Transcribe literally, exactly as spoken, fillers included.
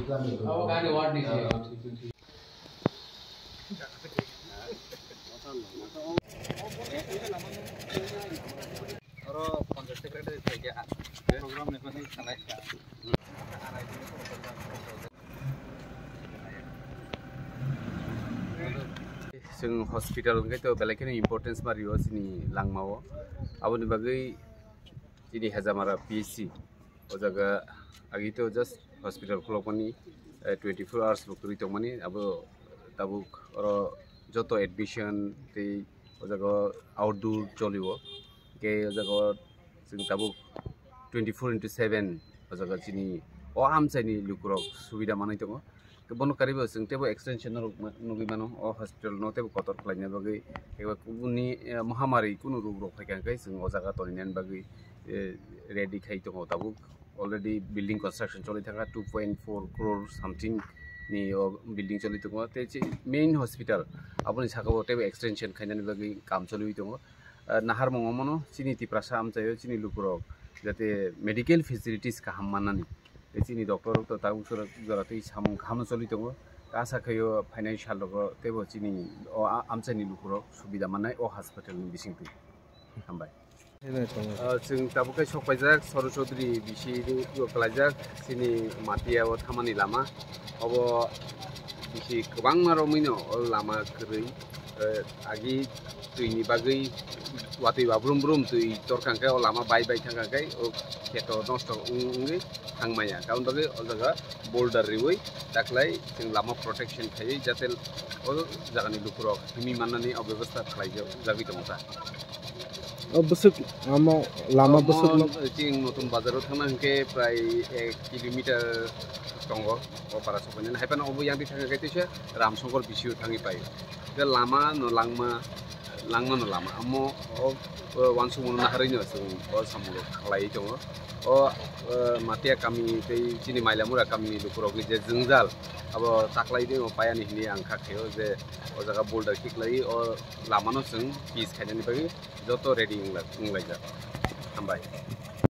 Abo gari ward ni se. Chwng hospital hwnkhe to belai kheno importance ma rio chini langmao. Aboni bagwi chini Hajamara P H C o jaga agi to just hospital khulokmani, eh, twenty four hours bo kwrwi tongmani, abo tabuk oro joto admission tei o jaga outdoor cholio. Hwnkhe o jaga o chwng tabuk twenty four into seven o jaga chini o amchaini lukurok subida manwi tongo. Bono karibo chwng teibo extension norok ma-, nugwi mano, o hospital no teibo kotor khlaina bagwi, eba kubuni, eh, mohamari kunu rok rok phaikha hwnkhe chwng o jaga toninani bagwi, eh, ready khai tongo tabuk. Already building construction choli thangkha, two point four crore something ni o building choli tongo. Tei chi main hospital aboni saka o teibo extension khainani bagwi kam choliwi tongo. Ah, naharmung omono chini Tiprasa amchaio chini lukurok jate medical facilities kaham mannani. Tei chini doctor rok to tabuk jora twi samung kaham choli tongo. Asa khaio phainai sal rogo teibo chini o a-, amchaini lukurok subida mannai o hospital ni bisingtwi. Hambai. Ah, chwng tabuk khe sok paijak, Soro Chaudhary bisi o klaijak, chini Matia o thamani lama. Obo bisi kwbangma romwino o lama kwrwi, eh, agi twini bagwi watwi ba brum brum twi torkang khe o lama bai bai thangkang khe o kheto nosto wng-, wngwi thangmaya. Aboni bagwi o jaga boulder riwi taklai chwng lama protection khaiwi jate o jagani lukurok himwi mannani o bebostha khlaijak, jagwi tongo ta. O bwswk, omo lama bwswk no? Chini Notun Bazar o thangna hwnkhe prai ek kilometer tongo o para sokmani. Hai phano obo yang di thangkha khe teisa Ramsongkor bisi o thangwi pai. Khe lama no langma, langma no lama. Amo o, o wansukmano naharwi no chwng o samung rok khlaiwi tongo. O, o Matia kami tei chini Mailamura kami ni lukurok ni je jwngjal abo taklai de o payani hwnwi ang kha khaio je o jaga boulder khiklaiwi o lama no chwng pitch khainani bagwi joto ready wngla-, wnglaijak. Hambai.